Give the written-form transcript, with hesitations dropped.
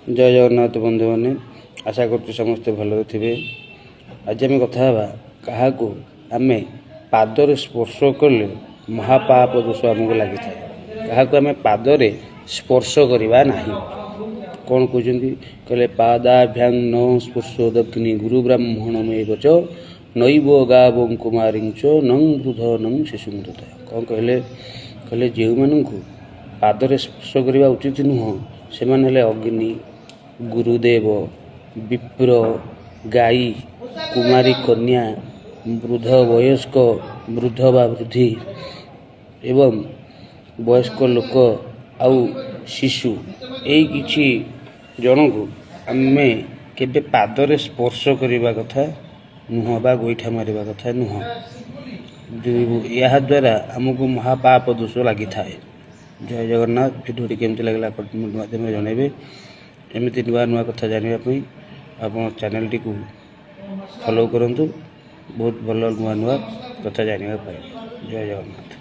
ଜୟ ଜଗନ୍ନାଥ ବନ୍ଧୁମାନେ, ଆଶା କରୁଛୁ ସମସ୍ତେ ଭଲରେ ଥିବେ। ଆଜି ଆମେ କଥା ହେବା କାହାକୁ ଆମେ ପାଦରେ ସ୍ପର୍ଶ କଲେ ମହାପାପ ଦୋଷ ଆମକୁ ଲାଗିଥାଏ, କାହାକୁ ଆମେ ପାଦରେ ସ୍ପର୍ଶ କରିବା ନାହିଁ। କ'ଣ କହୁଛନ୍ତି କହିଲେ, ପାଦାଭ୍ୟାଂ ନ ସ୍ପର୍ଶ ଦଗ୍ନି ଗୁରୁ ବ୍ରାହ୍ମଣ ମେବ ଚ ନୈବ ଗାବଂ କୁମାରୀଂ ଚ ନଂ ବୃଦ୍ଧ ନଂ ଶିଶୁଂ ତଥା। କ'ଣ କହିଲେ? କହିଲେ ଯେଉଁମାନଙ୍କୁ ପାଦରେ ସ୍ପର୍ଶ କରିବା ଉଚିତ ନୁହଁ ସେମାନେ ହେଲେ ଅଗ୍ନି, ଗୁରୁଦେବ, ବିପ୍ର, ଗାଈ, କୁମାରୀ କନ୍ୟା, ବୃଦ୍ଧ ବୟସ୍କ, ବୃଦ୍ଧ ବା ବୃଦ୍ଧି ଏବଂ ବୟସ୍କ ଲୋକ ଆଉ ଶିଶୁ। ଏଇ କିଛି ଜଣଙ୍କୁ ଆମେ କେବେ ପାଦରେ ସ୍ପର୍ଶ କରିବା କଥା ନୁହଁ ବା ଗୋଇଠା ମାରିବା କଥା ନୁହଁ। ଏହାଦ୍ୱାରା ଆମକୁ ମହାପାପ ଦୋଷ ଲାଗିଥାଏ। ଜୟ ଜଗନ୍ନାଥ। ଭିଡ଼ିଓଟି କେମିତି ଲାଗିଲା କମେଣ୍ଟ ମାଧ୍ୟମରେ ଜଣାଇବେ। ଏମିତି ନୂଆ ନୂଆ କଥା ଜାଣିବା ପାଇଁ ଆପଣ ଚ୍ୟାନେଲଟିକୁ ଫଲୋ କରନ୍ତୁ। ବହୁତ ଭଲ ନୂଆ ନୂଆ କଥା ଜାଣିବାକୁ ପାଇବେ। ଜୟ ଜଗନ୍ନାଥ।